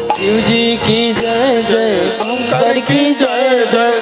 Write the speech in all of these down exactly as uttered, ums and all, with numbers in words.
शिव जी की जय जय, शंकर की जय जय।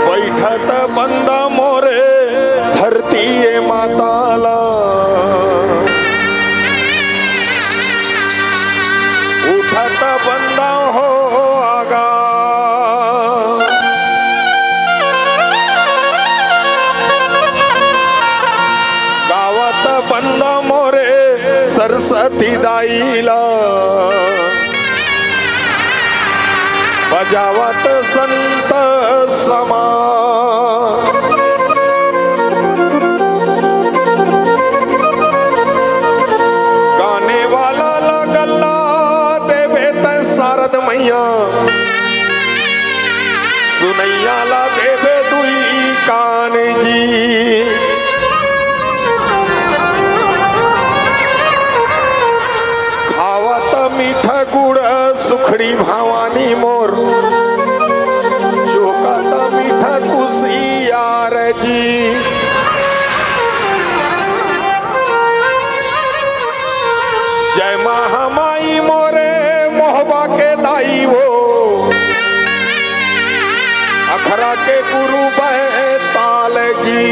बैठत बंदा मोरे धरती ए माता ला, उठत बंदा हो आगा, गावत बंदा मोरे सरस्वती दाई ला, बजावत संत समा। गाने वाला ला गल्ला देबे तैं शारद मैया, सुनैया ला देबे दुई कान जी। खावत मीठा गुड़ सुखड़ी भवानी मोर, हमाई मोरे मोहबा के दाई वो, अखरा के गुरु बैताल जी।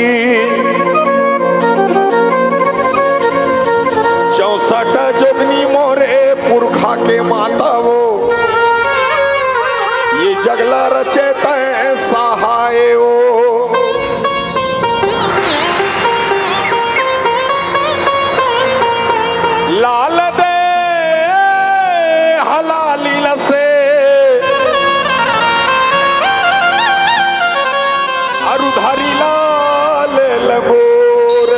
चौसठ जोगनी मोरे पुरखा के माता वो, ये जगला रचे तैं सहाय वो। लाल दे हलाली लसे, अरु धारी लाल लंगोर।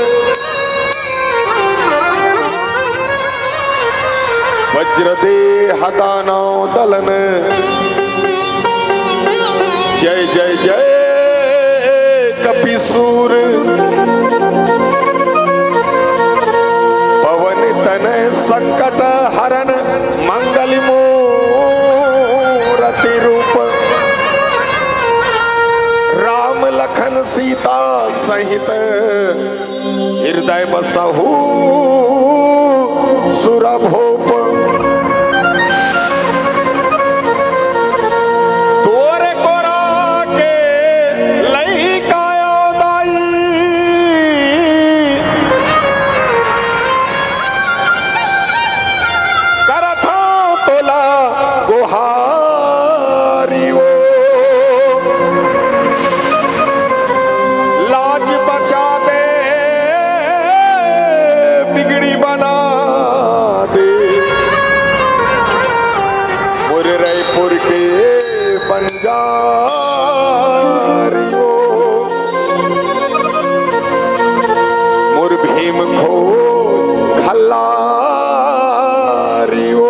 वज्र देह दानव दलन, जय जय जय कपिसूर। पवन तनय संकट हरन मंगल मूरति रूप। राम लखन सीता सहित हृदय बसहु सुरभूप। तोरे कोरा के लइका यो दाई, करथौं तोला गोहारी वो। लाज बचा दे, बिगड़ी बना दे, मोर रायपुर के बंजारी वो। मोर भीम खो खल्लारी वो।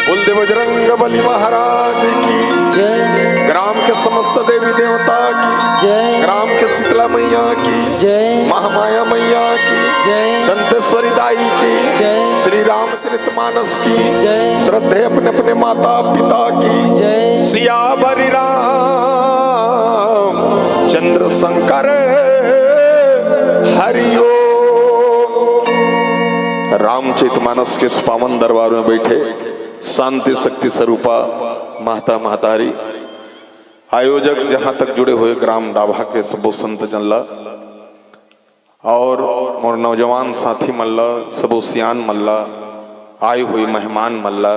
बोल दे बजरंग बली महाराज की जय। ग्राम के समस्त देवी देवता की जय। ग्राम के शीतला मैया की जय। महामाया मैया की जय। दंतेश्वरी दाई की जय। श्री रामचरित मानस की जय। श्रद्धे अपने अपने माता पिता की जय। सियावर राम चंद्र शंकर हरिओ। रामचरित मानस के इस पावन दरबार में बैठे शांति शक्ति स्वरूपा माता महतारी, आयोजक, जहां तक जुड़े हुए ग्राम डाभा के सबो संत जन ला और मोर नौजवान साथी मन ला, सबो सियान मन ला, आए हुए मेहमान मन ला,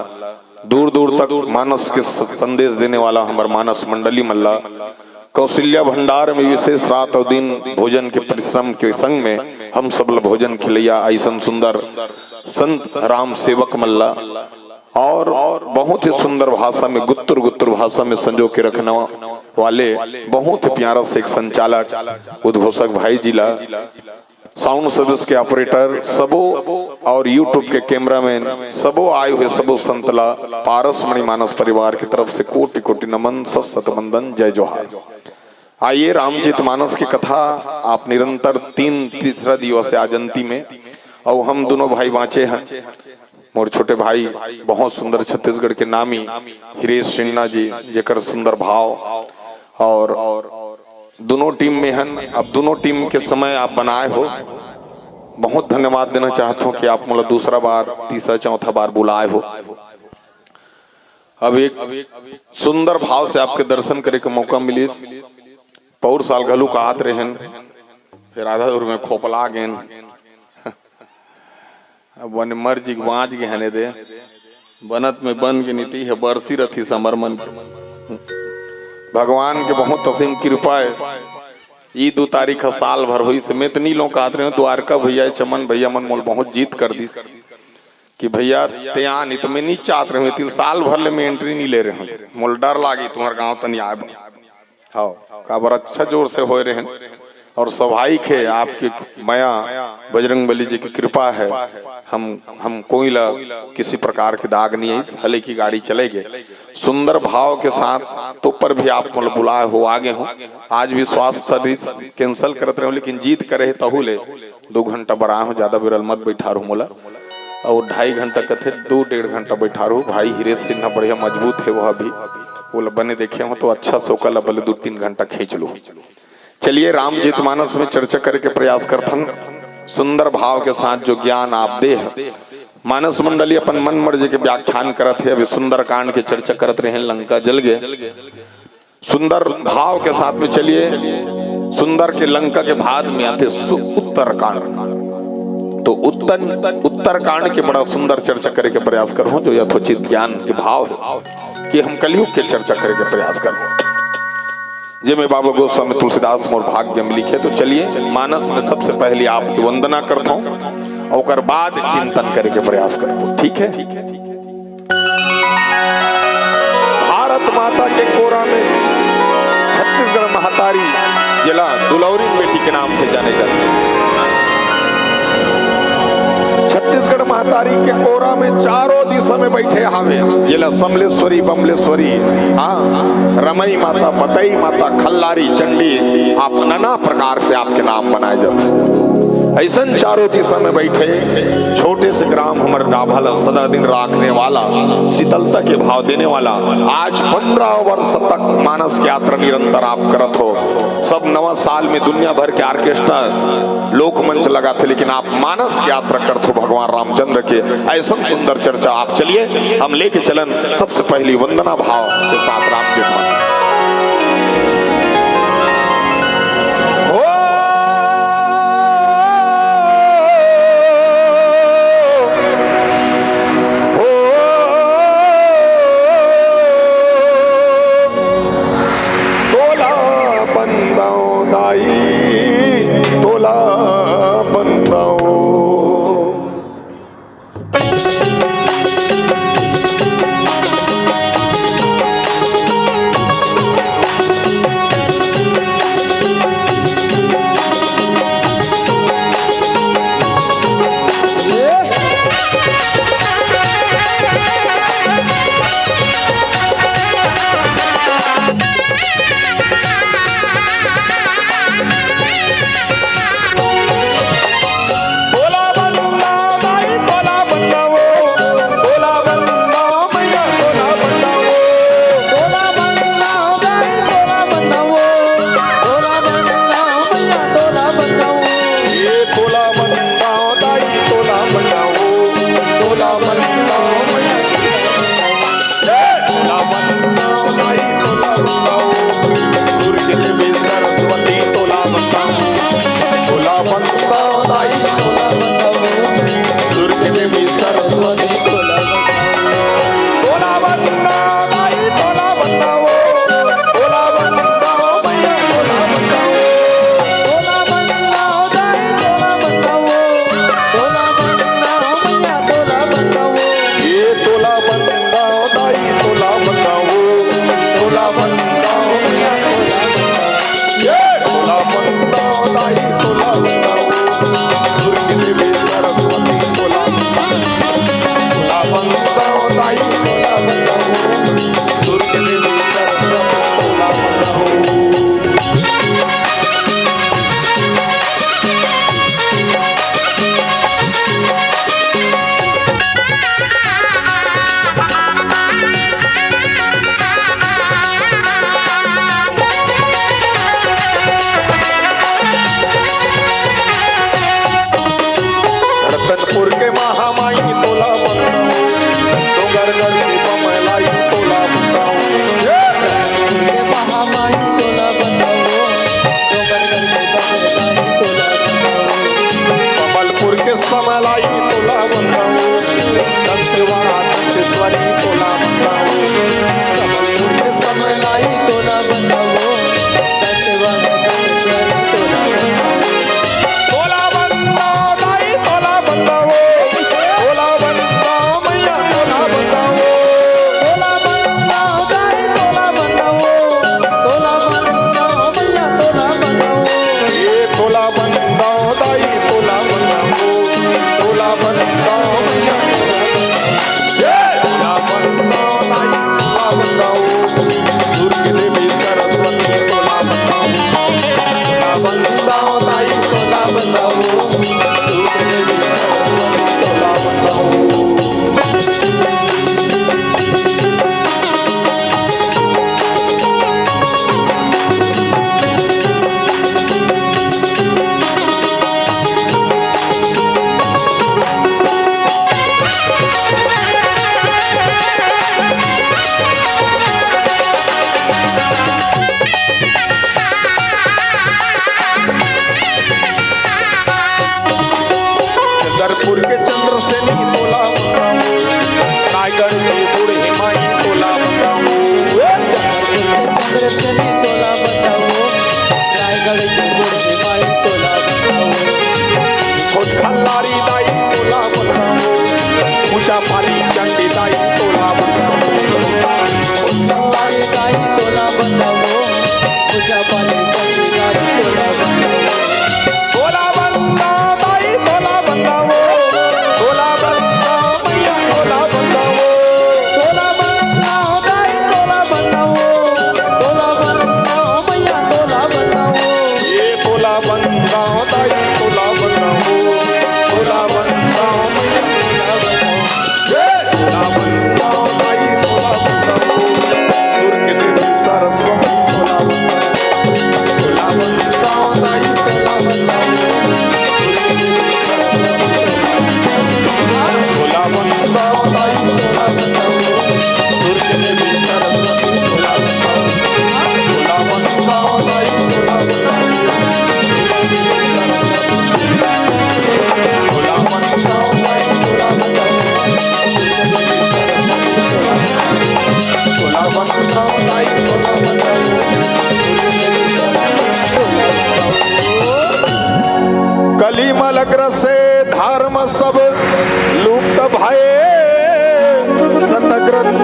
दूर दूर तक मानस के स-, संदेश देने वाला हमर मानस मंडली मन ला, कौशल्या भंडार में विशेष रात और दिन भोजन के परिश्रम के संग में हम सब ला भोजन खिलैया ऐसन सुंदर संत राम सेवक मन ला और बहुत ही सुंदर भाषा में, गुत्तुर गुत्तुर भाषा में संजो के रखने वाले बहुत ही प्यारा से एक संचालक उद्घोषक भाई जी ला, साउंड सर्विस के ऑपरेटर सबो और YouTube के कैमरामैन सबो आए हुए सबो संत ला पारस मणि मानस परिवार की तरफ से कोटि कोटि नमन, सत सत वंदन, जय जोहार। आइए, रामचरित मानस की कथा आप निरंतर तीन, तीसरा दिवस है आज अंतिम में, और हम दोनों भाई बाँचे हैं। मोर छोटे भाई बहुत सुंदर छत्तीसगढ़ के नामी हिरेश सिन्हा जी, जेकर सुंदर भाव और दोनों टीम में हन। अब दोनों टीम के समय आप बनाए हो, बहुत धन्यवाद देना चाहत हूँ कि आप मोला दूसरा बार, तीसरा, चौथा बार बुलाए हो। अब एक सुंदर भाव से आपके दर्शन करे के मौका मिलिस। पौर साल घलुक आत रहेन, फिर आधा दूर में खोपला गेन। अब बने मर जी बाँच गे हने दे, बनत में बन के नीति है बरसी रथी समर मन के। भगवान के बहुत असीम कृपा है। ई दू तारीख ह साल भर होइस, मैं तो नी लोग कहत रहे, द्वारका भैया, चमन भैया मन मोल बहुत जीत कर दिस कि भैया ते आ नहीं तो मैं नी चाहत रहे, तीन साल भर ले मैं एंट्री नी ले रहे हूँ, मोल डर लागी तुम्हारे गाँव तनी आए। हाँ, काबर अच्छा जोर से होए रहे हैं। और स्वाभाविक है, आपकी मया बजरंग बली जी की कृपा है, हम हम कोई ला किसी प्रकार के दाग नहीं आई, हले की गाड़ी चले गए। सुंदर भाव के साथ तो पर भी आप मोला बुलाए हो, आगे हो। आज भी स्वास्थ्य रीत कैंसिल करत रहे हो, लेकिन जीत करे तहु ले दो घंटा बरा हो, ज्यादा बेरल मत बैठारू मोला। और ढाई घंटा कथे, दो डेढ़ घंटा बैठारू। भाई हिरेश सिन्हा बढ़िया मजबूत है, वह भी वो ला बने देखे हो तो अच्छा से ओकर ला बोले दो तीन घंटा खींच लो। चलिए, रामचरित मानस में चर्चा करे के प्रयास करथन। सुंदर भाव के साथ जो ज्ञान आप दे ह। मानस मंडली अपन मन मर्जी के व्याख्यान करत हे, अभी सुंदरकांड के चर्चा करत रहे, लंका जल गए। सुंदर भाव के साथ में चलिए, सुंदर के लंका के बाद में आथे सु-, उत्तरकांड। तो उत्तन-, उत्तरकांड के बड़ा सुंदर चर्चा करे के प्रयास करहूं, जो यथोचित ज्ञान के भाव हे कि हम कलयुग के चर्चा करे के प्रयास करहूं। जेमे बाबा गोस्वामी तुलसीदास मोर भाग्य में लिखे। तो चलिए, मानस में सबसे पहली आपकी वंदना करता हूँ, ओकर बाद चिंतन करे के प्रयास करता हूँ, ठीक है? भारत माता के कोरा में छत्तीसगढ़ महतारी, जेला दुलौरी बेटी के नाम से जाने जाथे। छत्तीसगढ़ महतारी के कोरा में चारों दिशा में बैठे हावे, जेला समलेश्वरी, बमलेश्वरी, हाँ, रमई माता, बतई माता, खल्लारी, चंडी, आप नाना प्रकार से आपके नाम बनाए जाते। ऐसन चारों दिशा में बैठे, छोटे से ग्राम हमर डाभा ला सदा दिन राखने वाला, शीतलता के भाव देने वाला, आज पन्द्रह वर्ष तक मानस यात्रा निरंतर आप करत हो। सब नवा साल में दुनिया भर के ऑर्केस्ट्रा लोकमंच लगाथे, लेकिन आप मानस यात्रा करत हो भगवान रामचंद्र के। ऐसन सुंदर चर्चा आप चलिए, हम लेके चलन सबसे पहली वंदना भाव के साथ रामचरित मानस। हो, हो, तोला बंदाओ दाई, तोला बंदाओ। रतनपुर के महामाई तोला बंदाओ, डोंगरगढ़ के बमलाई तोला बंदाओ। कमलपुर के समलाई तोला बंदाओ, दंतेवाड़ा दंतेश्वरी तोला बंदाओ। कमलपुर के समलाई तोला बंदाओ, दंतेवाड़ा दंतेश्वरी तोला बंदाओ। तोला बंदाओ दाई, तोला बंदाओ, तोला बंदाओ मैया, तोला बंदाओ। तोला बंदाओ दाई, तोला बंदाओ, तोला बंदाओ मैया, तोला बंदाओ। ए तोला बंदाओ दाई, तोला बंदाओ, तोला पुर के चंद्रसेनी तोला बताओ, रायगढ़ के बूढ़ी माई तोला बताओ। ए! पुर के चंद्रसेनी तोला बताओ, रायगढ़ के बूढ़ी माई तोला बताओ। छोट खल्लारी दाई तोला बताओ, ऊंचा पाली चंडी दाई तोला बताओ। छोट खल्लारी दाई तोला बताओ, ऊंचा पाली चंडी दाई तोला बताओ। तोला बंदा दाई, तोला बंदा वो, तोला बंदा मैया, तोला बंदा वो। तोला बंदा दाई, तोला बंदा वो, तोला बंदा मैया, तोला बंदा वो। ये तोला बंदा दाई, तोला बंदा वो, तोला बंदा मैया, तोला बंदा वो। ये तोला बंदा दाई, तोला बंदा वो। सुर के देवी सरस्वती तोला बंदा। तोला बंदा दाई, तोला बंदा। तोला बंदा दाई, तोला बंदा। सुर के देवी सरस्वती तोला बंदा। तोला बंदा दाई, तोला बंदा। कली मल अग्रसे धर्म सब लुप्त भए सतग्रंथ।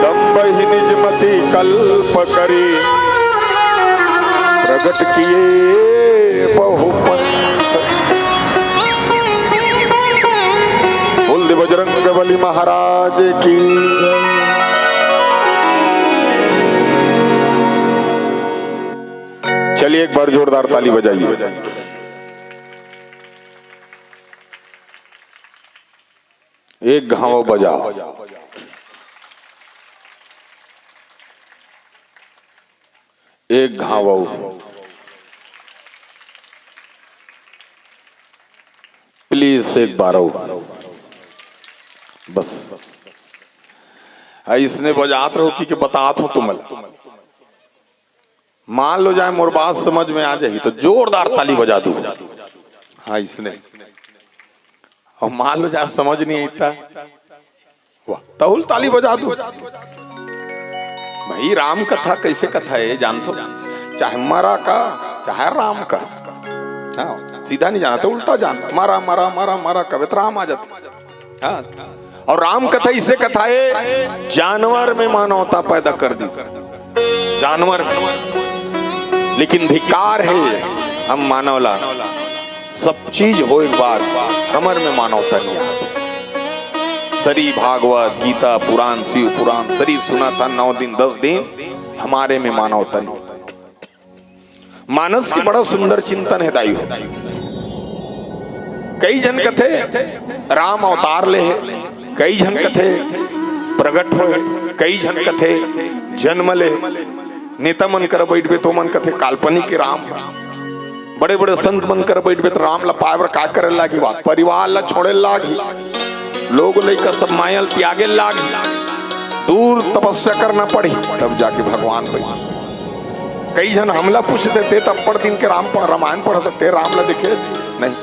दंभहि निज मति कल्प करि प्रगट किए बहु पंथ। बोल दे बजरंग बली महाराज की। चलिए एक बार जोरदार ताली बजाइए। एक घाव बजाओ, एक घाव। प्लीज एक बार और। बस अइसने बजात रहो कि, कि बतात हूं तुमन। मान लो जाए मोर बात समझ में आ जाही तो जोरदार ताली बजा दू। हाँ, इसने। और मान लो जाए समझ नहीं आता, वाह, तहुल ताली बजा दू। भाई, राम कथा कैसे कथा है, जान तो? चाहे मरा का, चाहे राम का। हाँ, सीधा नहीं जाना तो उल्टा जान, मरा, मरा, मरा, मरा, कबे तो राम आ जाता। हाँ। और राम कथा इसे कथा है, जानवर में मानवता पैदा कर दी, जानवर में। लेकिन धिक्कार है हम मानव ला, सब चीज होए के बाद हमर में मानवता नहीं आती। सरी भागवत, गीता, पुराण, शिव पुराण, सरी सुना था नौ दिन, दस दिन, हमारे में मानवता नहीं। मानस के बड़ा सुंदर चिंतन है दाई हो। कई झन कथे राम अवतार ले हे, कई झन कथे प्रगट होए, कई झन कथे जन्म ले। नेता मन कर बैठबे तो मन कथे काल्पनिक राम हे। बड़े बड़े संत मन कर बैठबे तो राम ला पाए बर का करे लागी? बाप परिवार ला छोड़े लागी, लोग लइका सब माया ल त्यागे लागी, दूर तपस्या करना पड़ी, तब जाके भगवान बैठे। कई झन हमला पूछते, "ते त अब्बड़ दिन के राम प-, रामायण पढ़त, ते राम ला देखे नहीं?"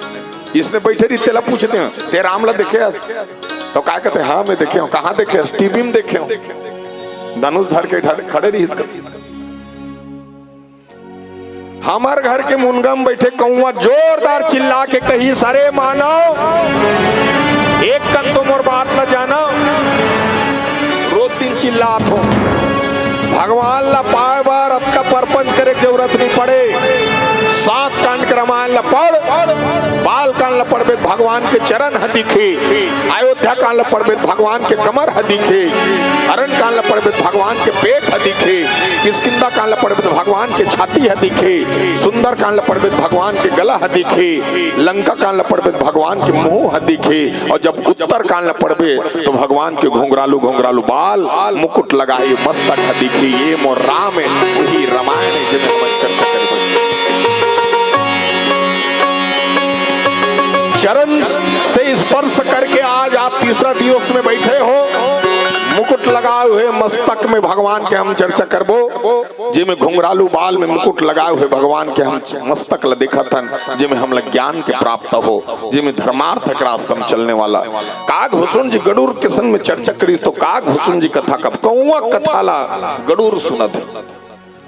इसने बैठे रही, तेला पूछते हैं, "ते राम ला देखे हस?" तो काय कहते, "हाँ, मैं देखे हूँ।" "कहाँ देखे हस?" "टीवी में देखे हूँ।" धनुष धर के खड़े, खड़े रही इसका। हमर घर के मुनगा म बइठे कौवा जोरदार चिल्ला के कहिस, "अरे मानव, एक कन तो मोर बात ल जानव।" रोज दिन चिल्लात हो, भगवान ल पाए बर अतका परपंच करे के जरूरत नइ पड़े। सात कांड के रामायण ल पढ़, बाल कांड ल पढ़बे त भगवान के चरण ह दिखही, अयोध्या कांड ल पढ़बे त भगवान के कमर ह दिखही, अरण्य कांड ल पढ़बे त भगवान के पेट ह दिखही, किष्किंधा कांड ल पढ़बे त भगवान के छाती ह दिखही, सुंदर कांड ल पढ़बे त भगवान के गला ह दिखही, लंका कांड ल पढ़बे त भगवान के मुंह ह दिखही, और जब उत्तर कांड ल पढ़बे तो भगवान के घुंघरालू घुंघरालू बाल, मुकुट लगाए मस्तक ह दिखही। ये मोर राम हे, वही रामायण हे, जेमे हमन चर्चा करबे। चरण से स्पर्श करके आज आप तीसरा दिवस में बैठे हो, मुकुट लगाए हुए मस्तक में भगवान के हम चर्चा करबो। जेमे घुंघरालू बाल में मुकुट लगाए हुए भगवान के हम मस्तक ल देखत हन, जेमे हमला ज्ञान के प्राप्त हो, जेमे धर्मार्थ के रास्ता में चलने वाला। काग हुसुन जी गड़ूर के संग में चर्चा करिस, तो काग हुसुन जी कथा कब कौवा कथा ला गड़ूर सुनत हे।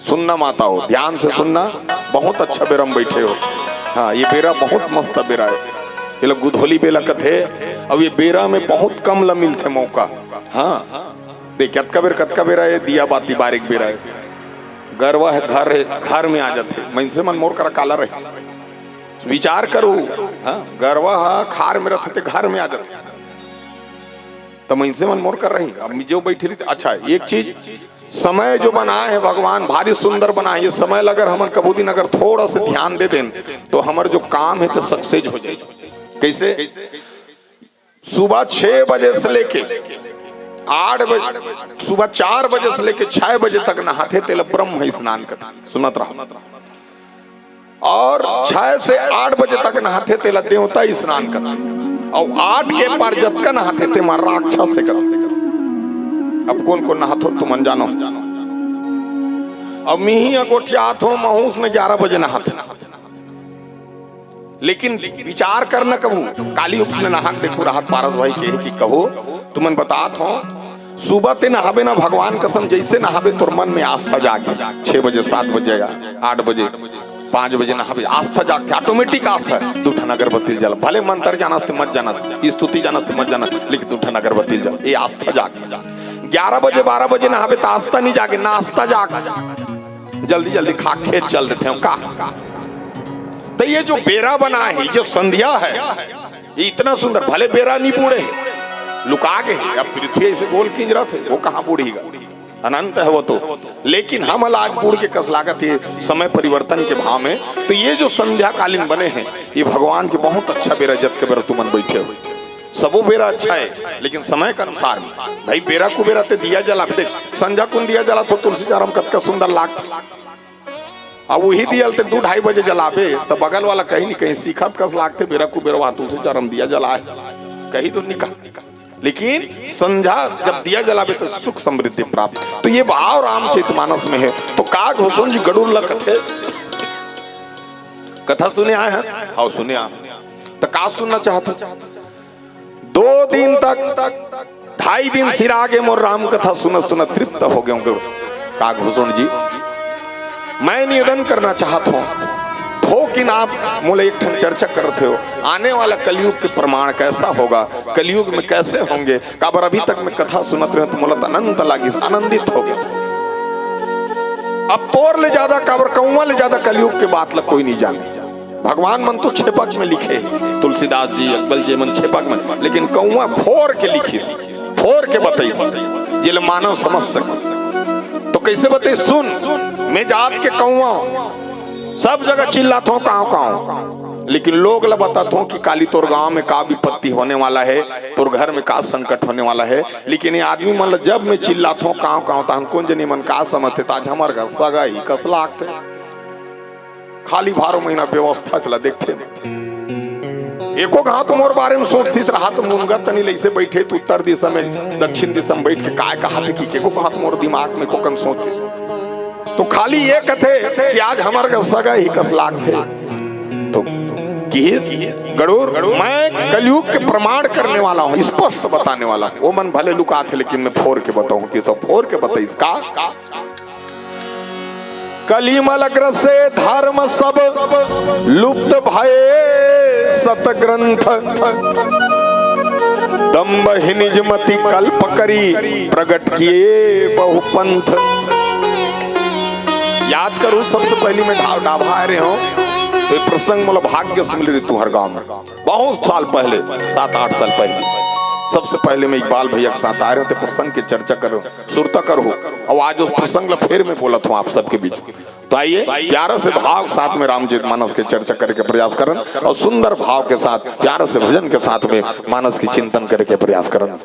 सुनना माता हो, ध्यान से सुनना, बहुत अच्छा बेरा में बैठे हो। हाँ, ये बेरा बहुत मस्त बेरा है, ये लोग गुधोली बेला कथे। अब ये बेरा में बहुत कम ला मिलथे मौका। हाँ, देख, कतका बेर, कतका बेरा ये दिया बाती बारे के बेरा है। गरवा है, घर है, घर में आ जाथे। मइनसे मन मोर करा काला रहे, विचार करो। हाँ, गरवा हा खार में रथे ते घर में आ जाथे। त मइनसे मन मोर कर रही, अब जो बैठे रही। अच्छा, एक चीज, समय जो बनाए है भगवान, भारी सुंदर बनाए। ये समय ल अगर हमन कभू दिन अगर थोड़ा से ध्यान दे देन, तो हमर जो काम है तो सक्सेस हो जाए। कैसे? सुबह छह बजे से लेके आठ बजे, सुबह चार बजे से लेके छह बजे तक नहाथे, तेला ब्रह्म स्नान कर। सुनत रहो। और छह से आठ बजे तक नहाथे, तेला देवता स्नान कर। और आठ के पार जतका नहाथे, तेमा राक्षस से कर। अब कोन कोन नहाथो, तुमन जानो। अब मिही अगोठियात हो, महूस में ग्यारह बजे नहाथे। लेकिन विचार करना कभू, काली उठने नहाक देखो, राहत पारस भाई के कि कहो, तुमन बतात हो, सुबह ते नहाबे ना, भगवान कसम, जैसे नहाबे तोर मन में आस्था जागे। छह बजे, सात बजे, आठ बजे, पाँच बजे नहाबे, आस्था जागथे, ऑटोमेटिक आस्था। दू ठन अगरबत्ती जला, भले मंत्र जानस ते मत जानस, स्तुति जानस ते मत जानस, लेकिन दू ठन अगरबत्ती जला, ये आस्था जागे। ग्यारह बजे, बारह बजे नहाबे त आस्था नहीं जागे, नास्ता जाग। जल्दी जल्दी खा खेत चल देथे का। तो ये जो बेरा बना है, जो संध्या है, ये इतना सुंदर, भले बेरा नहीं बूढ़े, लुका गे हे। अब पृथ्वी ऐसे गोल किंजरत हे, वो कहाँ बूढ़ीगा? अनंत है वो तो। लेकिन हमला आज बूढ़ के कस लागत हे समय परिवर्तन के भाव में। तो ये जो संध्याकालीन बने हैं, ये भगवान के बहुत अच्छा बेरा, जत के बेरा तुमन बैठे हो, सबो बेरा अच्छा है, लेकिन समय के अनुसार। भाई, बेरा कुबेरा ते दिया जला, देख, संझा कुन दिया जला तो तुलसी चारम कतका सुंदर लाग। अब वही दिया ल ते दू ढाई बजे जलाबे, त बगल वाला कहीं न कहीं सीखत कस लागथे, बेरा कुबेरा वहाँ तुलसी चारम दिया जलाए, कहीं तो निका। लेकिन संझा जब दिया जलाबे, तो सुख समृद्धि प्राप्त। तो ये भाव रामचरित मानस में है। तो काग हुसुन जी गड़ूर ल कथे, कथा सुने आए हैं? हाँ, सुने आए। तो का सुनना चाहता? दो दिन तक, ढाई दिन सिरा गे मोर राम कथा सुनत सुनत तृप्त हो गे हों। काग हुसुन जी, मैं निवेदन करना चाहत हों, थोकिन आप मोला एक ठन चर्चा करत हो, आने वाला कलयुग के प्रमाण कैसा होगा, कलयुग में कैसे होंगे, काबर अभी तक मैं कथा सुनत रहे तो मोला त अनंत लागिस, आनंदित हो गे। अब तोर ले ज्यादा, काबर कौवा ले ज्यादा कलयुग के बात ला कोई नहीं जाने। भगवान मन तो छेपक में लिखे, तुलसीदास जी, अकबर जी मन छेपक में, लेकिन कौवा फोर के लिखिस, फोर के बतइस, जेला मानव समझ सके। तो कैसे बतइस? सुन, मैं जात के कौवा हूँ, सब जगह चिल्लात हों काव काव, लेकिन लोग ला बतात हों कि काली तोर गांव में का विपत्ति होने वाला है, तोर घर में का संकट होने वाला है। लेकिन ये आदमी मन ला जब मैं चिल्लात हों काव काव, तहन कोन जनी मन का समझथे, त आज हमर घर सगा ही कस लागथे। खाली बारह महीना व्यवस्था चला देखथे। एको घात मोर बारे में सोचतिस, राहत मुनगा तनी लइसे बैठे, त उत्तर दिशा में, दक्षिण दिशा में बैठ के काय कहाथे कि एको घात मोर दिमाग में कोकन सोचतिस। तो खाली ये कथे कि आज हमर का सगा ही कस लागथे। तो किहिस गड़ूर, मैं कलयुग के प्रमाण करने वाला हूँ, स्पष्ट बताने वाला हूँ। वो मन भले लुकाथे, लेकिन मैं फोर के बताऊँ कि सब फोर के बताइस का। कलिमल ग्रसे धर्म सब लुप्त भए सत ग्रंथ। दंभ ही निज मति कल्प करी प्रगट किए बहु पंथ। याद करूँ, सबसे पहली मैं ढा-, डाभा आए रहे हों, तो ये प्रसंग मोला भाग्य से मिल रही तुहर गाँव में। बहुत साल पहले, सात आठ साल पहले, सबसे पहले मैं इकबाल भैया के साथ आए रहे हों, तो प्रसंग के चर्चा कर रहे हों, सुरता कर रहे हों। और आज उस प्रसंग ला फिर मैं बोलत हों आप सबके बीच। तो आइए, प्यारा से भाव के साथ में रामचरित मानस के चर्चा करे के प्रयास करन और सुंदर भाव के साथ, प्यारा से भजन के साथ में मानस के चिंतन करे के प्रयास करन।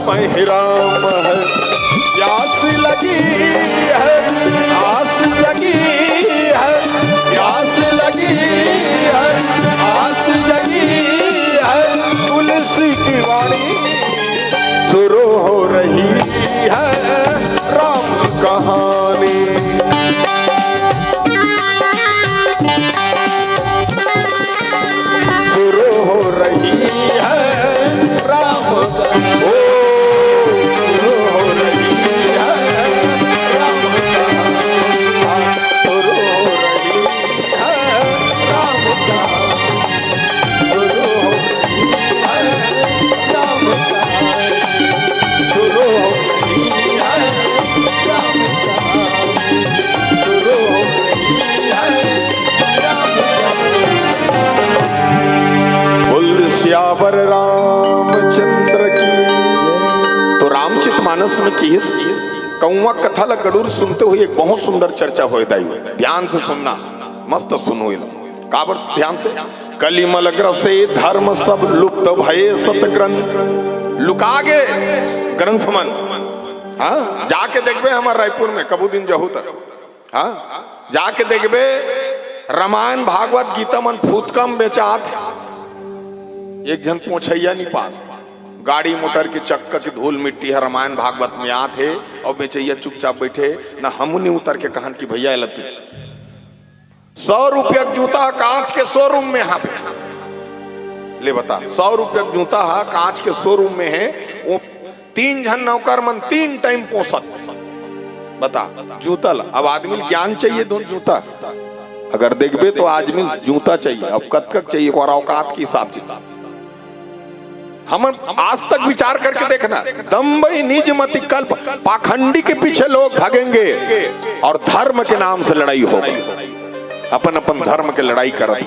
पहराम है। प्यास लगी है, आस लगी है, प्यास लगी है, आस लगी है। तुलसी की वाणी शुरू हो रही है राम कहानी। शुरू हो रही है राम, ओ, शुरू हो रही है राम कथा। शुरू हो रही है राम कथा। शुरू हो रही है राम कथा। शुरू हो रही है राम कथा। शुरू हो रही है राम कथा। बोल सियावर रामचंद्र की। तो रामचरित मानस में किहिस, कौवा कथा ला गड़ूर सुनते हुए एक बहुत सुंदर चर्चा होय दाई। ध्यान से सुनना, मस्त सुनो इला। काबर ध्यान से? कलिमल ग्रसे धर्म सब लुप्त भये सत ग्रंथ। लुका गे ग्रंथ मन। हाँ, जाके देखबे हमर रायपुर में कभू दिन जहू त। हाँ, जाके देखबे, रामायण, भागवत, गीता मन फुतका म बेचात। एक झन पोंछइया नी पास, गाड़ी मोटर के चक्का के धूल मिट्टी ह रामायण भागवत में आत हे, अउ बेचइया चुपचाप बइठे, न हमू नी उतर के कहन कि भइया, एला दे। सौ रुपया के जूता ह कांच के शोरूम में हावे। ले बता, सौ रुपया के जूता ह कांच के शोरूम में हे, वो तीन झन नौकर मन तीन टाइम पोंछत। बता, जूता ला, अब आदमी ल ज्ञान चाहिए, धुन जूता। अगर देखबे तो आदमी ल जूता चाहिए, अब कतका चाहिए, ओकर औकात के हिसाब से। हमन आज तक विचार करके देखना, दम्भई निज मति कल्प, पाखंडी के पीछे लोग भागेंगे और धर्म के नाम से लड़ाई होगा। अपन अपन धर्म के लड़ाई करत।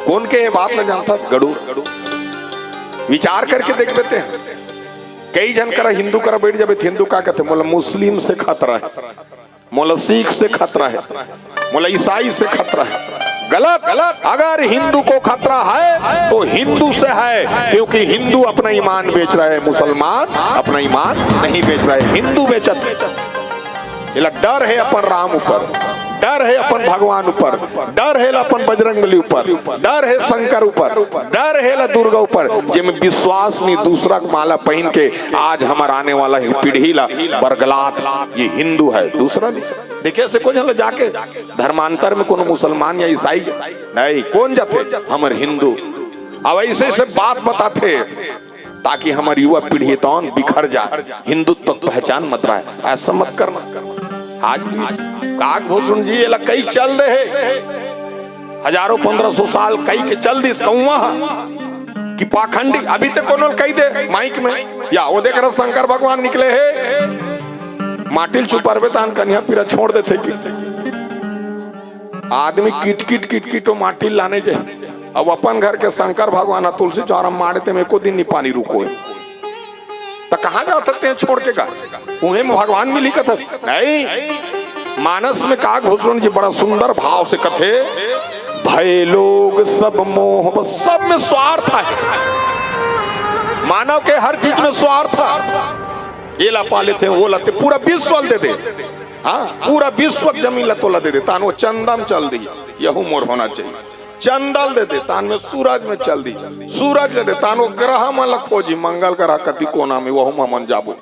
कोन के ये बात ल जानथस? गड़ूर। विचार करके देखबे ते। कई झन करा हिंदू करा बइठ जाबे त हिंदू का कथे, मोला मुस्लिम से खतरा हे, मोला सिख से खतरा हे, मोला ईसाई से खतरा हे। गलत, गलत। अगर हिंदू को खतरा है तो हिंदू से है, क्योंकि हिंदू अपना ईमान बेच रहा है, मुसलमान अपना ईमान नहीं बेच रहा है, हिंदू बेचत। एला डर हे अपन राम ऊपर, डर हे अपन भगवान ऊपर, डर हे अपन बजरंग बली ऊपर, डर हे शंकर ऊपर, डर हे ला दुर्गा ऊपर, जेमे विश्वास नी, दूसरा के माला पहिन के आज हमर आने वाला ही पीढ़ी ला बरगलात, ये हिंदू है, दूसरा नहीं। देखे से कोई झन ला जाके धर्मांतर में कोनो मुसलमान या ईसाई नहीं, कोन जाथे? हमर हिंदू। अब ऐसे ऐसे बात बताथे ताकि हमर युवा पीढ़ी तौन बिखर जाए, हिंदुत्व के पहचान मत रहे, ऐसा मत करना। आज भी काकभूषण जी एला कई चल दे हे, हजारों पन्द्रह सौ साल कई के चल दिस कौवा ह कि पाखंडी। अभी तक कोनो ल कई दे माइक में, या वो देख रहा शंकर भगवान निकले हे, माटी ल चुपरबे तान कनिहा पीरा छोड़ देथे कि आदमी किटकिट किटकिट ओ माटी ल लाने जे। अब अपन घर के शंकर भगवान ह तुलसी चौरा म माड़े ते में एको दिन नी पानी रुको हे। त कहाँ जात हस तें छोड़ के घर? उहें में भगवान मिली कथस? नहीं। मानस में काकभूषण जी बड़ा सुंदर भाव से कथे, "भय लोग सब मोह बस", सब में स्वार्थ है। मानव के हर चीज में स्वार्थ है। ये ला पा लेते हैं, वो लाते, पूरा विश्व ल दे दे। हाँ, पूरा विश्व के जमीन ला तोला दे दे, तान वो चंदा म चल दी, यहू मोर होना चाहिए। चंदा ल दे दे, तान में सूरज में चल दी, सूरज ल दे, तान वो ग्रह मन ला खोजी, मंगल ग्रह कति कोना में, वहू में हमन जाबो।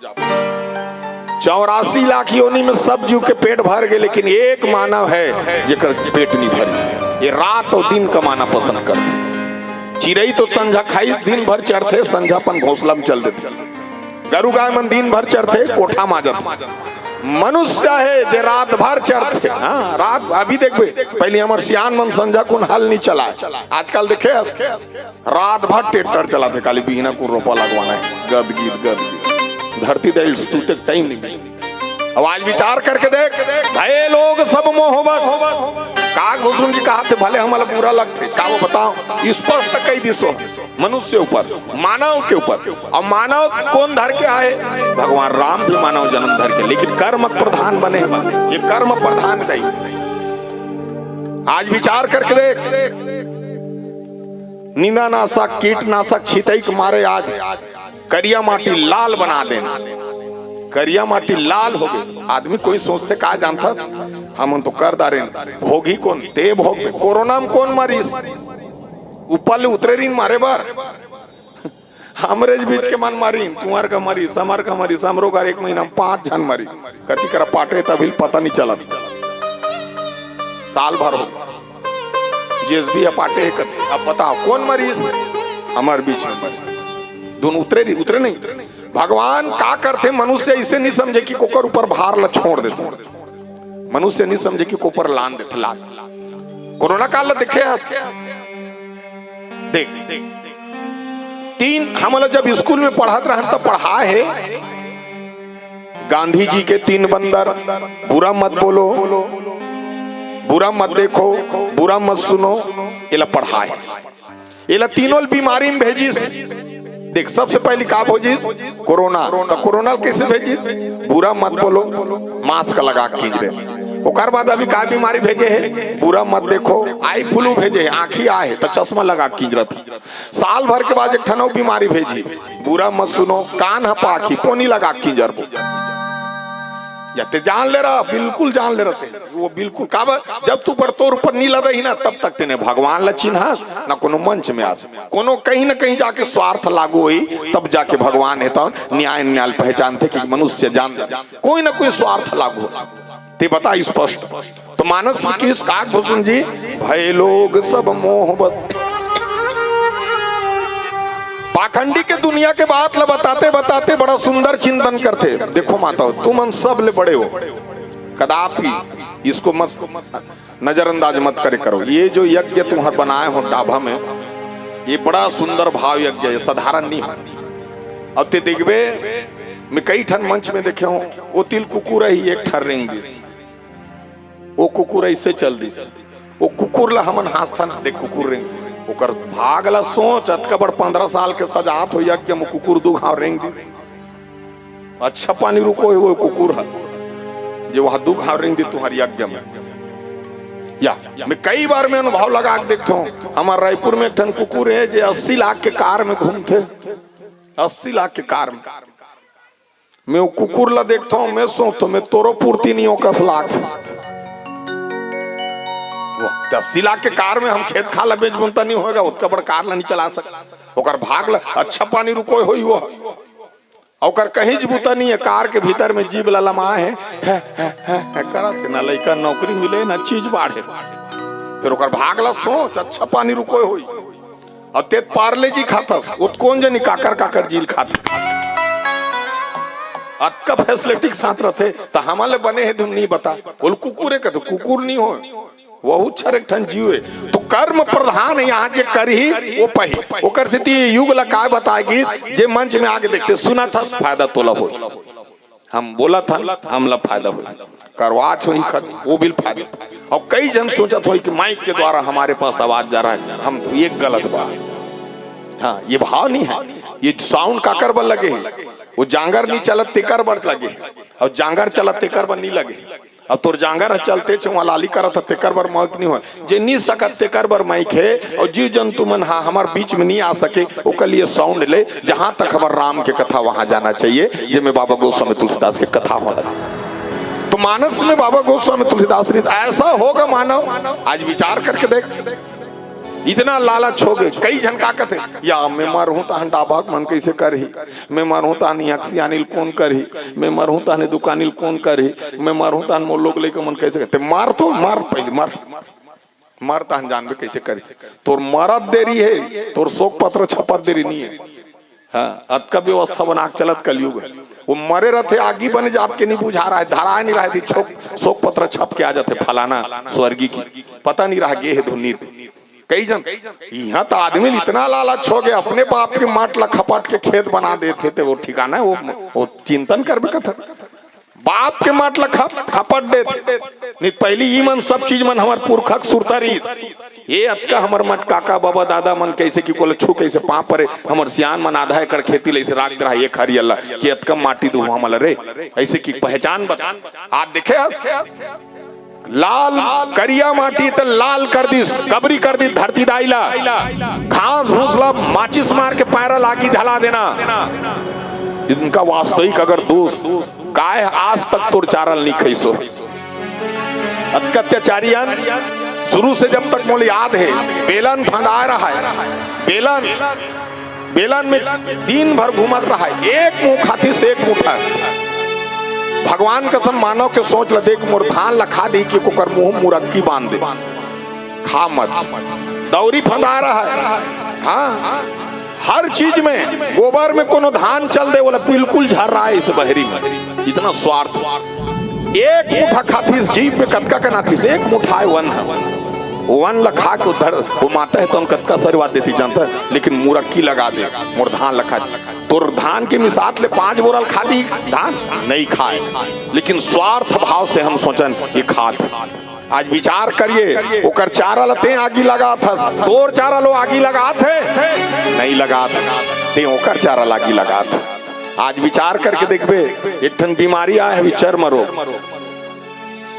चौरासी लाख योनि में सब जीव के पेट भर गे, लेकिन एक मानव है जेकर पेट नहीं भरिस। ये रात और दिन कमाना पसंद करथे। चिरई तो संझा खाई, दिन भर चरथे, संझा अपन घोंसला में चल देथे। गरु गाय मन दिन भर चरथे, कोठा माजत। मनुष्य हे जे रात भर चरथे। हाँ, रात, अभी देखबे, पहली हमर सियान मन संझा कुन हल नहीं चलाए, आजकल देखे हस, रात भर ट्रैक्टर चलाथे, काली बिहना कुन रोपा लगवाना हे, गद गीत, गद गीत। धरती दे सूते टाइम नहीं मिले। अब आज विचार करके देख, भय लोग सब मोह बस। काकभूषण जी कहाथे, भले हमला बुरा लगथे, का वो बताओ, स्पष्ट कही दिसो, मनुष्य ऊपर, मानव के ऊपर। अब मानव कोन धर के आए? भगवान राम भी मानव जन्म धर के, लेकिन कर्म प्रधान बने, ये कर्म प्रधान नहीं। आज विचार करके देख, निंदानाशक, कीटनाशक छितई के मारे आज करिया माटी लाल बना देन। करिया माटी लाल हो गए। आदमी कोई सोचथे का जानथस, हमन तो कर डारेन। भोगी कोन? ते भोग। कोरोना में कोन मरिस? ऊपर ले उतरे रिन मारे बर। हमरेच बीच के मन मरिन, तुंहर का मरिस, हमर का मरिस, हमरो घर एक महीना में पांच झन मरिन। कति करा पाटे तभी पता नहीं चलत। साल भर हो जेस भी ह पाटे हे कथे। अब बताओ कोन मरिस? हमर बीच में मरिस। दोनों उतरे नहीं, उतरे नहीं। भगवान का करथे, मनुष्य इसे नहीं समझे कि कोकर ऊपर भार ला छोड़ देथे। मनुष्य नहीं समझे कि कोकर लान देथे, लान। कोरोना काल ला देखे हस? देख, तीन, हमला जब स्कूल में पढ़त रहन तब पढ़ाए हे, गांधी जी के तीन बंदर, बुरा मत बोलो, बुरा मत देखो, बुरा मत सुनो, एला पढ़ाए। एला तीनों ल बीमारी में भेजिस। देख, सबसे पहली का भेजिस? कोरोना। तो कोरोना ल कैसे भेजिस? बुरा मत बोलो, मास्क लगा के कींजरे। ओकर बाद अभी का बीमारी भेजे हे? बुरा मत देखो, आई फ्लू भेजे हे, आंखी आए हे, तो चश्मा लगा के कींजरत हे। साल भर के बाद एक ठन अउ बीमारी भेजी, बुरा मत सुनो, कान ह पाखी, पोनी लगा के कींजरबो। या ते जान ले रहा, बिल्कुल जान ले रहते। वो बिल्कुल काबर, जब तू पर तोर ऊपर नी लदही ना, तब तक तेने भगवान ला चिन्हास, ना कोनो मंच में आस। कोनो कहीं ना कहीं जाके स्वार्थ लागू होई, तब जाके भगवान हे तो न्याय न्याय पहचानथे कि मनुष्य जान कोई ना कोई स्वार्थ लागू हो। ते बता स्पष्ट। तो मानस में किस काकभूषण जी, भय लोग सब मोहबत। पाखंडी के दुनिया के बात ला बताते बताते बड़ा सुंदर चिंतन करथे। देखो माता हो, तुमन सब ले बड़े हो, कदापि इसको मत, नजरअंदाज मत करे करो। ये जो यज्ञ तुम्हार बनाए हो डाभा में, ये बड़ा सुंदर भाव यज्ञ हे, साधारण नहीं है। अब ते देखबे, मैं कई ठन मंच में देखे हूँ, वो तिल कुकुर ही एक ठन रेंग दिस, वो कुकुर ऐसे चल दिस, वो कुकुर ला हमन हाँसथन, देख कुकुर रेंग, ओकर भाग ला सोच, अतका बड़ पंद्रह साल के सजात हो यज्ञ में कुकुर दू घाव रेंग दिस। अच्छा पानी रुको हे वो कुकुर ह, जे वहां दू घाव रेंग दिस तुम्हार यज्ञ में। या, मैं कई बार मैं अनुभव लगा के देखता हूँ, हमार रायपुर में एक ठन कुकुर हे जे अस्सी लाख के कार में घूमथे, अस्सी लाख के कार में। मैं वो कुकुर ला देखता हूँ, मैं सोचता हूँ, मैं तोरो पूर्ति नहीं हो कस लाख से। वो अस्सी लाख के कार में हम खेत खार ला बेच बुनता नहीं होगा, उतका बड़ कार ला नहीं चला सक। ओकर भाग ला अच्छा पानी रुको होई वो। ओकर कहीं ज बुता नहीं है, कार के भीतर में जीभ ला लमाए है, है, है, है, है करत है, ना लइका नौकरी मिले, ना चीज बाढ़े। फिर ओकर भाग ला सोच, अच्छा पानी रुको होई। और ते पार्ले जी खाथस, वो कोन जनी काकर काकर जील खाथे। अतका फैसिलिटी के साथ रहथे, त हमन ले बने हे धुन नहीं बता। बोल कुकुर हे कथे, कुकुर नहीं हो, वहू छर एक ठन जीव हे। तो कर्म प्रधान हे, यहाँ जे करही, वो पही। ओकर सेती ये युग ला काय बताय गिस, जे मंच में आके देखथे, सुनथस, फायदा तोला होही। हम बोलथन, हमला फायदा होही। करवाच होही खत, वो भी फायदा। और कई जन सोचत होही कि माइक के द्वारा हमारे पास आवाज जा रहा है, हम तो ये गलत बात। हाँ, ये भाव नहीं है। ये साउंड काकर बर लगे हे? वो जांगर नहीं चलत, तेकर बर लगे हे। और जांगर चलत, तेकर बर नहीं लगे हे। अब तोर जांगर ह चलते छे, वहाँ लाली करत ह, तेकर बर माइक नहीं होय। जे नी सकत, तेकर बर माइक हे। और जीव जंतु मन हा हमर बीच में नहीं आ सके, ओकर लिए साउंड ले, जहाँ तक हमर राम के कथा वहाँ जाना चाहिए, जेमे बाबा गोस्वामी तुलसीदास के कथा हो। तो मानस में बाबा गोस्वामी तुलसीदास जी, ऐसा होगा मानव, आज विचार करके देख। इतना लालच हो गए, कई झन का कहते, "या मैं मरहूं तहन डाभा के मन कैसे करही, मैं मरहूं तहन यहाँ के सियानी ल कौन करही, मैं मरहूं तहन दुकानी ल कौन करही, मैं मरहूं तहन मोर लोग लइका मन कैसे करही?" ते मर तो मर, पहले मर, मर तहन जानबे कैसे करही। तोर मरत देरी हे, तोर शोक पत्र छपत देरी नहीं है। हाँ, अतका व्यवस्था बना के चलत कलयुग हे। वो मरे रहते, आगी बने जात के नहीं बुझा रहा है, धराए नहीं रहा है, शोक, शोक पत्र छप के आ जाते, फलाना स्वर्गी की, पता नहीं रहा गे हे धुनीत। कई जन, यहाँ तो आदमी इतना लालच हो गया, अपने बाप के माट ला खपट के खेत बना देथे, ते वो ठिकाना है, वो, वो चिंतन करबे कथा। बाप के माट ला खप-, खपट देथे। नहीं, पहली ई मन सब चीज मन हमर पुरखा के सुरता रहिस। ये अतका हमर मट काका, बाबा, दादा मन कैसे कि कोला छू कैसे पाँव परे, हमर सियान मन आधा एकड़ खेती ले ऐसे राख दे रहा, एक हरियला कि अतका माटी दू हमला रे, ऐसे कि पहचान बता। आज देखे हस? लाल करिया माटी त लाल कर दिस, कबरी कर दिस धरती दाई ला। घास भूस ला माचिस मार के पैरा लागी धला देना। इनका वास्तविक अगर दोष, गाय आज तक तोर चारा ल नहीं खइसो। अतका अत्याचारी अन, शुरू से जब तक मोला याद हे, बेलन फंदाय रहय, बेलन, बेलन में दिन भर घूमत रहय, एक मुंह खातिस एक मुठा। भगवान कसम, मानव के सोच ल देख, मोर धान ल खा दी कि ओकर मुंह मुरक्की बांध दे, खा मत। दौरी फंदा रहय, हाँ, हर चीज में, गोबर में कोनो धान चल दे, ओला बिल्कुल झर्राए इस बहरी में। इतना स्वार्थ। एक मुठा खातिस, जीभ में कतका कनातिस, एक मुठा हे वन ह। वन ल खा के उधर वो माता हे, तो हम कतका आशीर्वाद देती जानता, लेकिन मुरक्की लगा दे, मोर धान ल खा दे। तोर धान के मिसात ले पांच बोरा ल खा दी धान, नहीं खाए, लेकिन स्वार्थ भाव से हम सोचन ये खात। आज विचार करिए, ओकर चारा ल तें आगी लगात हस, तोर चारा ल वो आगी लगात हे, नहीं लगात, तें ओकर चारा ल आगी लगात। आज विचार करके देखबे, एक ठन बीमारी आय हे अभी, चर्म रोग।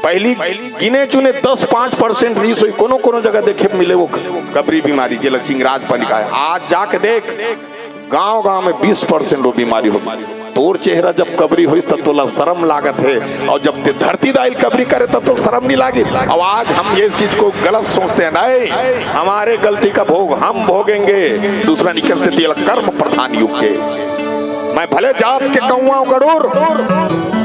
पहली गिने चुने दस पांच परसेंट रिहिस होही, कोनो कोनो जगह देखे मिले वो कबरी बीमारी, जेला चिंगराज पानी कहे। आज जाके देख, गांव गांव में बीस परसेंट वो बीमारी होही। तोर चेहरा जब कबरी होइस, तब तोला शर्म लागत हे, अउ जब तें धरती दाई ल कबरी करे, तब तोला शर्म नहीं लागी। अउ आज हम ये चीज को गलत सोचते हैं, नहीं, हमारे गलती का भोग हम भोगेंगे। दूसरा निकलते तेला कर्म प्रधान युग के। मैं भले जात के कौवा हूं गड़ूर,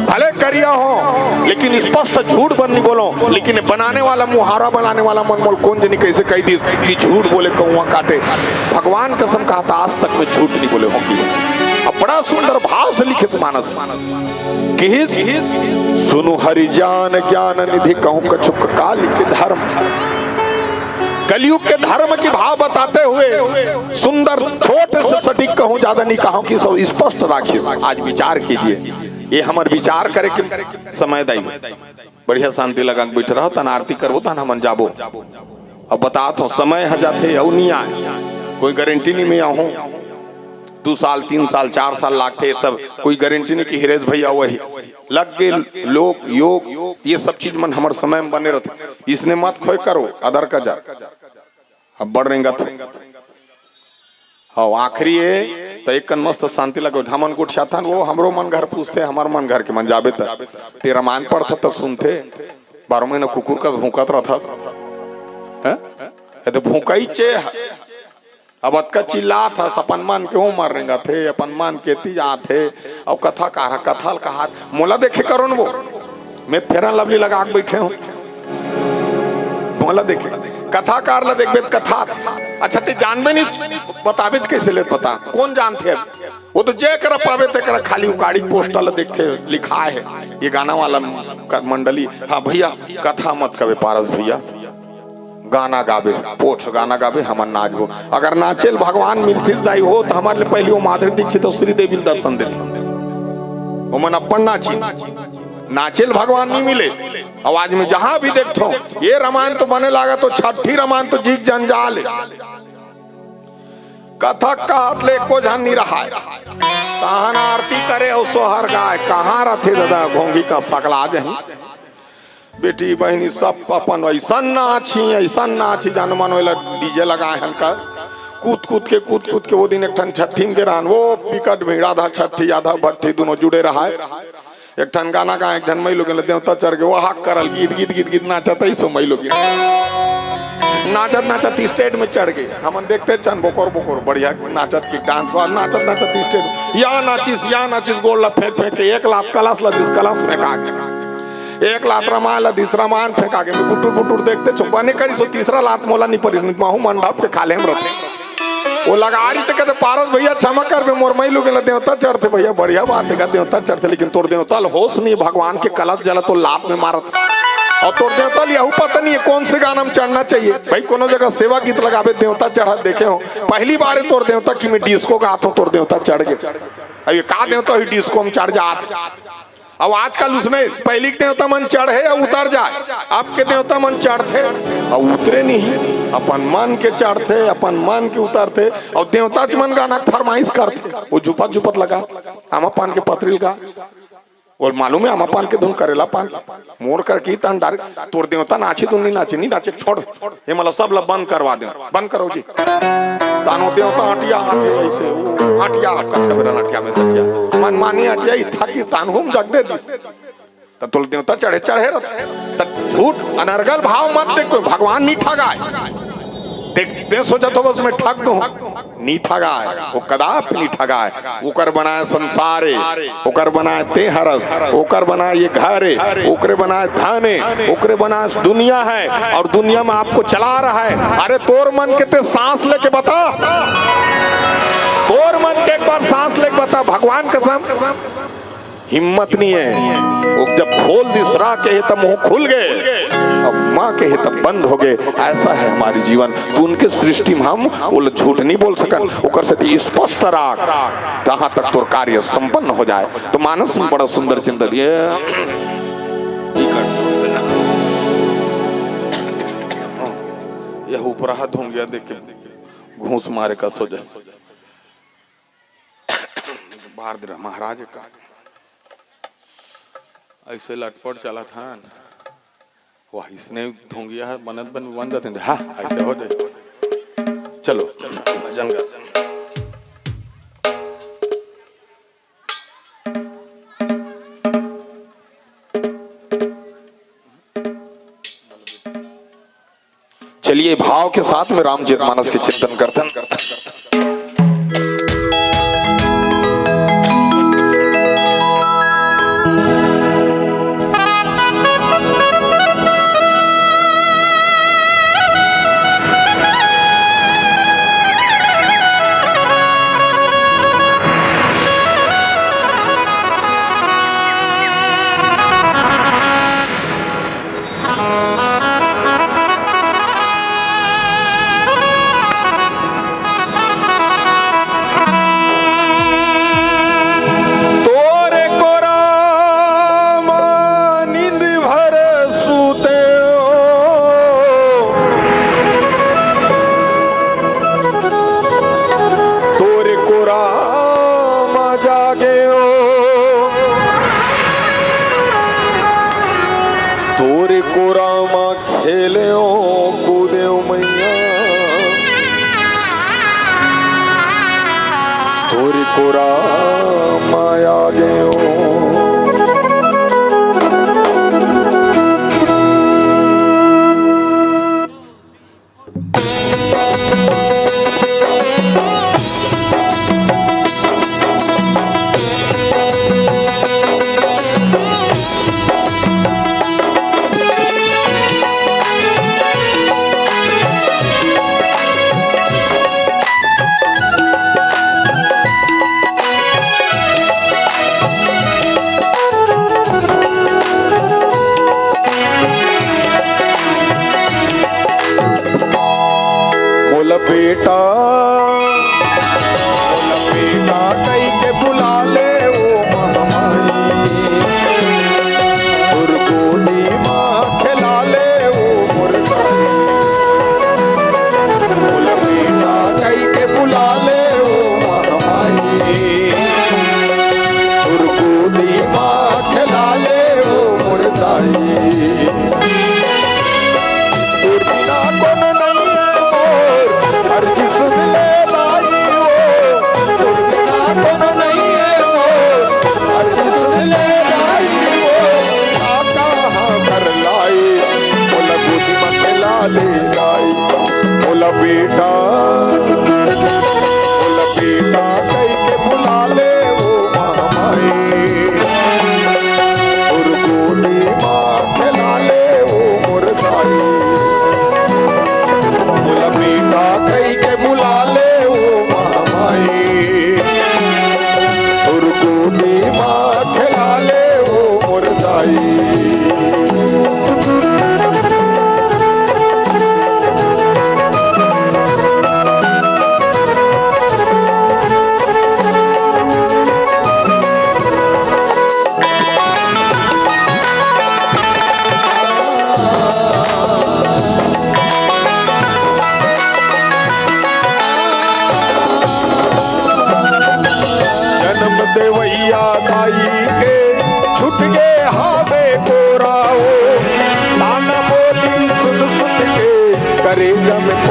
भले करिया हों, लेकिन स्पष्ट झूठ बन नहीं बोलों। लेकिन बनाने वाला, मुहावरा बनाने वाला मन मोला कोन जनी कइसे कहि दिस कि झूठ बोले कौवा काटे। भगवान कसम कहत हंव, आज तक मैं झूठ नहीं बोले हों कि। अब बड़ा सुंदर भाव से लिखिस मानस, किहिस, "सुनु हरि जान ज्ञान निधि कहूं कछुक काल के धर्म।" कलयुग के धर्म के भाव बताते हुए सुंदर, छोटे से सटीक कहूं, ज्यादा नहीं कहूं कि सब स्पष्ट राखिस। आज विचार कीजिए, ये हमर विचार करे के समय दाई। बढ़िया शांति लगा के बैठ रहो, तन आरती करबो, तन हमन जाबो। अब बतात हों, समय ह जाथे, अउ नहीं आय। कोई गारंटी नहीं, मैं आहूं, दू साल, तीन साल, चार साल लागथे, ये सब कोई गारंटी नहीं कि हिरेश भैया वही लग गे, लोग, योग, ये सब चीज मन हमर समय में बने रहथे। इसने मत खोए करो, अदर का जा। अब बड़ रेंगत हे। हव, आखिरी हे, त एक कन मस्त शांति लगे। हमन गोठियाथन, वो हमरो मन घर पूछथे, हमर मन घर के मन जाबे त तें रामायण पढ़थस त सुनथे, बारह महीना कुकुर कस भूंकत रहथस। हैं? ये तो भूंकइचे हे। अब अतका चिल्लात हस, अपन मन के उमर रेंगत हे, अपन मन के ती जात हे, अउ कथा कार ह, कथा ल कहात, मोला देखे करो न वो, मैं Fair and Lovely लगा के बैठे हूं, मोला देखे, कथाकार ला देखबे त कथा, अच्छा तें जानबे नहीं, बताबेच कइसे ले पता, कोन जानथे अब? वो तो जे करा पाबे ते करा, खाली वो गाड़ी पोस्टर ला देखथे, लिखाय हे, ये गाना वाला कर मंडली, हाँ भैया, कथा मत कबे पारस भैया, गाना गाबे, पोछ गाना गाबे, हमन नाचबो। अगर नाचे ल भगवान मिलथिस दाई हो, त हमर ले पहिली वो माधुरी दीक्षित अउ श्रीदेवी ल दर्शन देथे। ओमन अपन नाची, नाचे ल भगवान नहीं मिले। अउ आज मैं जहां भी देखथों, ये रामायण तो बने लागत हे, छट्ठी रामायण तो जीक जंजाल हे। कथा कहत ले एको झन नहीं रहाय। तहन आरती करे अउ सोहर गाय, कहां रथे ददा, घोंघी कस सकला जही। बेटी बहिनी सब अपन अइसन नाची, अइसन नाची, जानो मानो एला DJ लगाय हन का, कूद कूद के, कूद कूद के। वो दिन एक ठन छट्ठी में गे रहन, वो बिकट भीड़, आधा छट्ठी, आधा भट्ठी, दुनों जुड़े रहाय। एक ठन गाना गाय, एक झन मइलोगिन ल देवता चढ़ गे, वो हाक करल, गीत, गीत, गीत, गीत नाचत, अइसो मइलोगिन नाचत, नाचत stage में चढ़ गे। हमन देखते चन बोकोर, बोकोर, बढ़िया नाचत के dance, नाचत, नाचत stage में, या नाचिस, या नाचिस, गोड़ ला फेंक, फेंक के एक लात कलश ला दिस, कलश फेंका गे। एक लात रामायण ला दिस, रामायण फेंका गे। मैं बुटुर बुटुर देखते चुप बने करिस, तीसरा लात मोला नहीं परिस, नहीं त महूं मंडप के खाल्हे में रहतें। वो लगारी ते कहते, "पारस भैया क्षमा करबे, मोर मइलोगिन ला देवता चढ़थे।" भैया बढ़िया बात हे, देवता चढ़थे, लेकिन तोर देवता ल होश नहीं, भगवान के कलश जला तोर लात में मारत। अउ तोर देवता ल यहू पता नहीं हे कोन से गाना में चढ़ना चाहिए। भाई कोनो जगह सेवा गीत लगाबे, देवता चढ़त देखे हों, पहिली बार हे तोर देवता कि मैं disco गात हों, तोर देवता चढ़ गे। अब ये का देवता होही disco में चढ़ जात? अब आजकल उसने पहिली के देवता मन चढ़े अउ उतर जाय, अब के देवता मन चढ़थे अउ उतरे नहीं, अपन मन के चढ़थे, अपन मन के उतरथे, अउ देवता मन गाना के फरमाइश करथे, वो झुपत झुपत लगा, आमा पान के पतरी लगा। ओला मालूम हे, आमा पान के धुन, करेला पान। मोर कर की तन डारे, तोर देवता नाची धुन नी नाची, नी नाचे, छोड़। ये मतलब सब ला बंद करवा दे, बंद करो जी। तानो देवता अटिया हाथे ऐसे, अटिया हाथ का खबर अटिया में तकिया। मन मानी अटिया ही था कि तान होम जग दे दी। त तोल देवता चढ़े, चढ़े रहत। त झूठ अनर्गल भाव मत देख, कोई भगवान नी ठगाय। देख, दे सोचत हो बस मैं ठग दूं। नी ठगाय, वो कदापि नी ठगाय। ओकर बनाय संसार ए, ओकर बनाय ते हरस, ओकर बनाय ये घर ए, ओकरे बनाय धन ए, ओकरे बनाय दुनिया हे, अउ दुनिया में आपको चला रहा हे। अरे तोर मन के ते सांस लेके बता, तोर मन के एक बार सांस लेके बता, भगवान कसम। हिम्मत नी हे। वो जब खोल दिस रा कहे तब मुंह खुल गे, अब माँ कहे तब बंद हो गे। ऐसा हे हमारी जीवन। तू उनके सृष्टि में हम वो झूठ नी बोल सकन। ओकर सेती स्पष्ट राख, जहां तक तोर कार्य संपन्न हो जाय। तो मानस में बड़ा सुंदर चिंतन ये, ये ऊपर हाथ हो गया, देख के घूस मारे का सो जाय। बार दे रहा महाराज का। ऐसे लटपट चलत हन। वाह, इसने धोंगिया हे, बनत बन, बन जाते हैं। हाँ, ऐसे हो जाए। चलो, भजन कर। चलिए, भाव के साथ में रामचरित मानस के चिंतन करते हैं। तोरे कोरा मा नींद भर सूते हो, तोरे कोरा मा जागे हो, तोरे कोरा मा खेले हो, कूदे हो मैया। तोरी कोरा माया गेओ।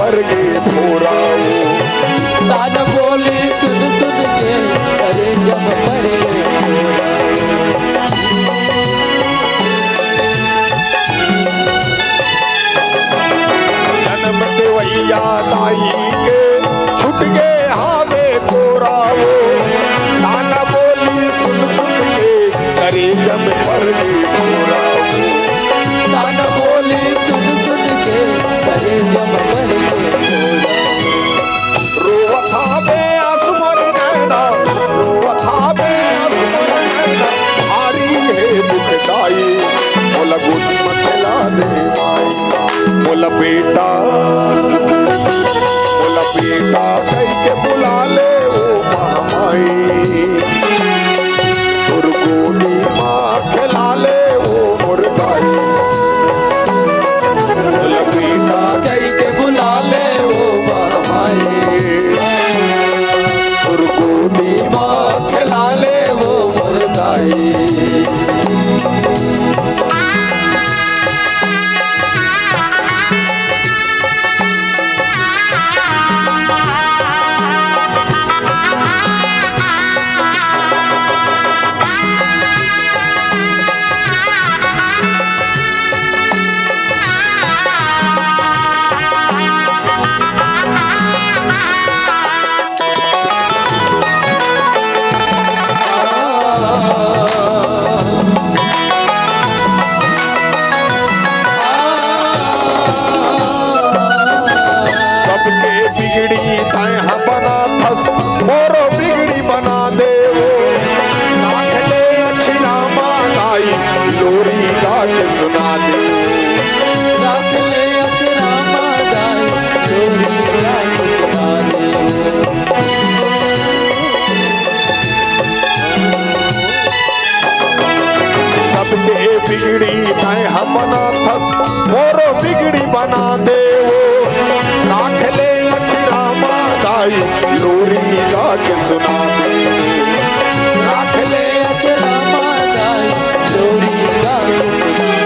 करके थोरा वो। तान बोली सुन सुन के करेजा म पड़ गे थोरा। जनम देवइया दाई के छूट गे हावे कोरा वो। तान बोली सुन सुन के करेजा म पड़ गे थोरा वो। तान बोली सुन सुन के करेजा म पड़ गे थोरा। रोवत हावे आंसू मोर नैना, रोवत हावे आंसू मोर नैना, भारी हे दुखदाई, मोला गोदी म खेला दे माई। मोला बेटा, मोला बेटा कहिके बुला ले ओ महामाई। तोर गोदी मा खेला ले ओ मोर दाई। मोला बेटा कहिके बुला ले ओ महामाई। तोर गोदी मा खेला ले ओ मोर दाई। सबके बिगड़ी तैं ह बनाथस, मोरो बिगड़ी बना देवो। राख ले अछिना मा दाई, लोरी गा के सुना दे। राख ले अछिना मा दाई, लोरी गा के सुना दे। सबके बिगड़ी तैं ह बनाथस, मोरो बिगड़ी बना देवो। राख ले अछिना मा दाई, लोरी गा के सुना दे। राख ले अछिना मा दाई, लोरी गा के सुना दे।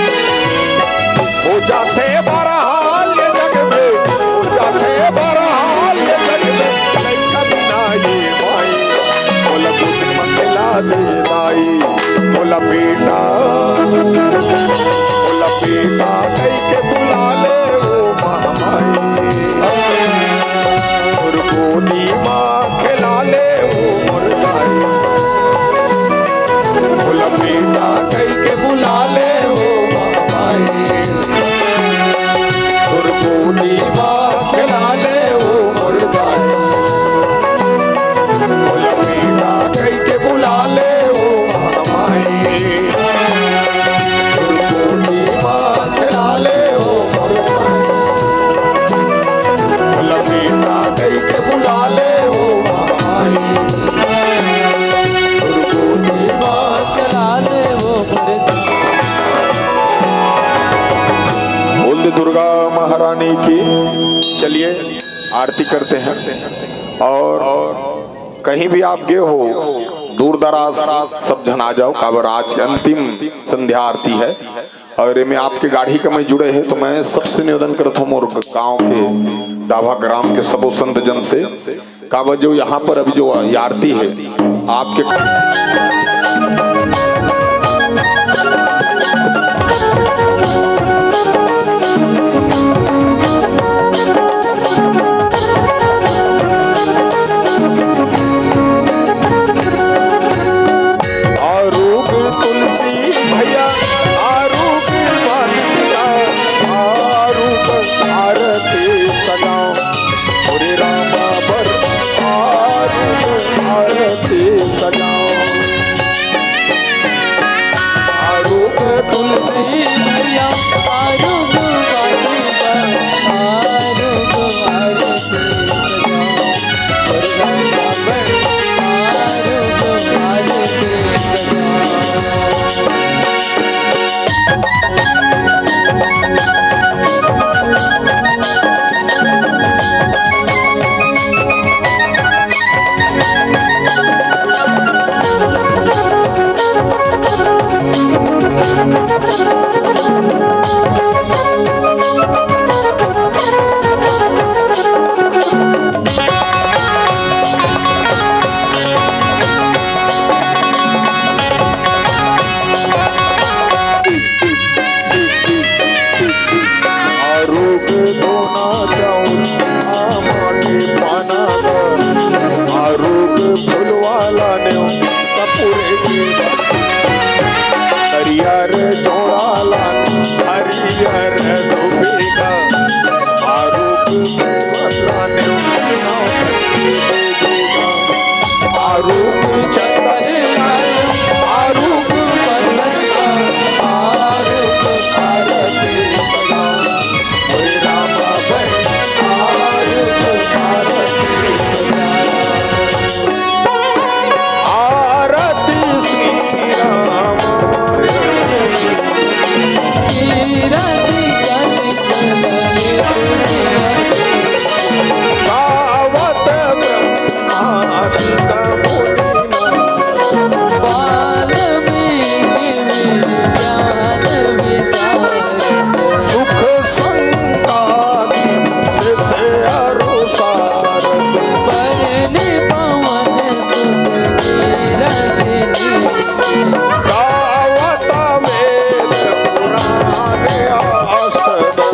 हो जाथे बरहाल ये जग में, हो जाथे बरहाल ये जग में, लइका बिना ये माई, मोला गोदी म खेला दे दाई। मोला बेटा, मोला बेटा कहिके बुला ले ओ महामाई। मोर गोदी मा खेला ले ओ मोर दाई। मोला बेटा कहिके बुला ले ओ महामाई। मोर गोदी मा खेला ले ओ मोर दाई। मोला बेटा कहिके बुला ले ओ माई। तोर गोदी मा खेला ले ओ मोर दाई। मोला बेटा कहिके बुला ले ओ माई। तोर गोदी मा खेला ले ओ मोर दाई। बोल दे दुर्गा महारानी की। चलिए, आरती करते हैं। और कहीं भी आप गए हो, दूर दराज सब झन आ जाओ, काबर आज अंतिम संध्या आरती है। और एमे आपके गाड़ी कमाई जुड़े हैं, तो मैं सबसे निवेदन करत हूँ, मोर गांव के डाभा ग्राम के सबो संत जन से, काबर जो यहाँ पर अभी जो ये आरती है, आपके आरूग तुलसी भैया, आरूग मालिया, आरूग आरती सजाओ। मोरे रामा बर आरूग आरती सजाओ। हरियर जोड़ा लान, हरियर धोबी का, आरूग लान, आरूग चंदन लान, आरूग बंदन का, आरूग आरती सजा। आरती श्री रामायण। गावत ब्रह्मादिक मुनिना। सुख संतान से, से अरुसार। गावत वेद पुराण अष्टदश।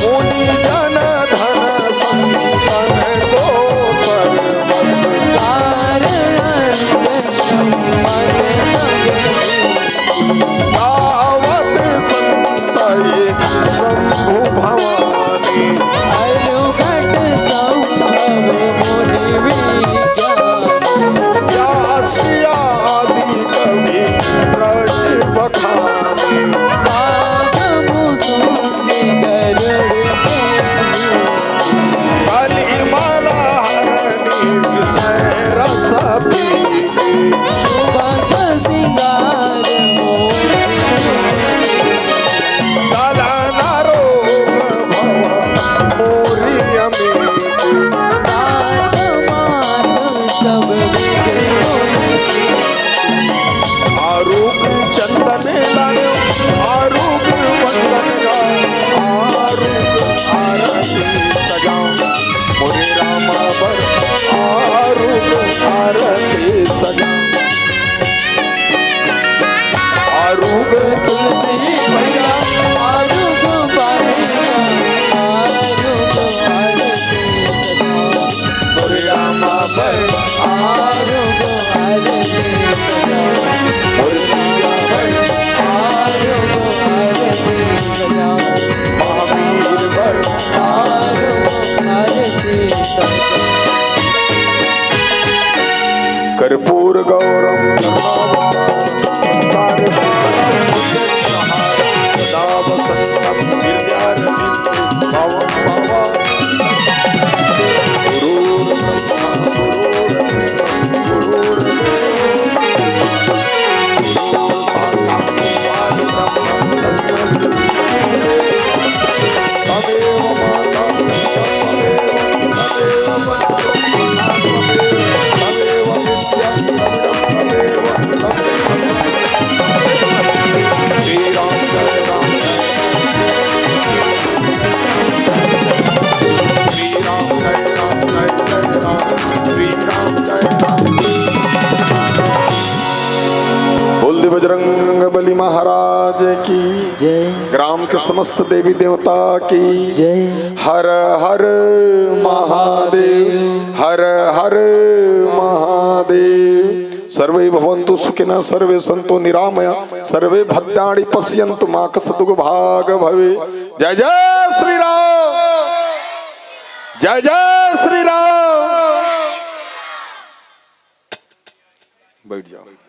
मुनि जन धन संपन्न को सर्वस। गावत संतय शंभु भवानी। व्यास आदि कवि रचि बखानी। कलिमाला हरनी विषय रस पीसी। दाना रोग भव मोरी अमीसी। आरूग चंदन लायो, आरूग बंदन लायो, आरूग आरती सजाओ। मोरे रामा बर आरूग आरती सजा। आरूग तुलसी मैया, आरूग पानी, आरूग आरती सजा। मोरे रामा बर आरूग आरती सजा। मोरे सिया बर आरूग आरती सजा। महावीर बर आरूग आरती सजा। कर्पूर गौरम करुणावतारम संसार सागर भुजगेन्द्रहारम सदा वसंतम हृदयारविंदे भवम भवानी। गुरुर्ब्रह्मा गुरुर्विष्णु गुरुर्देवो महेश्वरो। गुरु साक्षात् परब्रह्म तस्मै श्री गुरवे नमः। तमेव माता पिता तमेव तमेव बन्धु सखा त्वमेव। तमेव विद्या द्रविणं तमेव तमेव। श्री राम जय राम जय। श्री राम जय राम जय जय राम। श्री राम जय राम। बोल दे बजरंग बली महाराज की जय। ग्राम के समस्त देवी देवता की जय। हर हर महादेव, हर हर महादेव। सर्वे भवन्तु सुखिनः, सर्वे सन्तु निरामया, सर्वे भद्राणि पश्यन्तु, मा कश्चित् दुःख भाग् भवेत्। जय जय श्री राम, जय जय श्री राम। बैठ जाओ।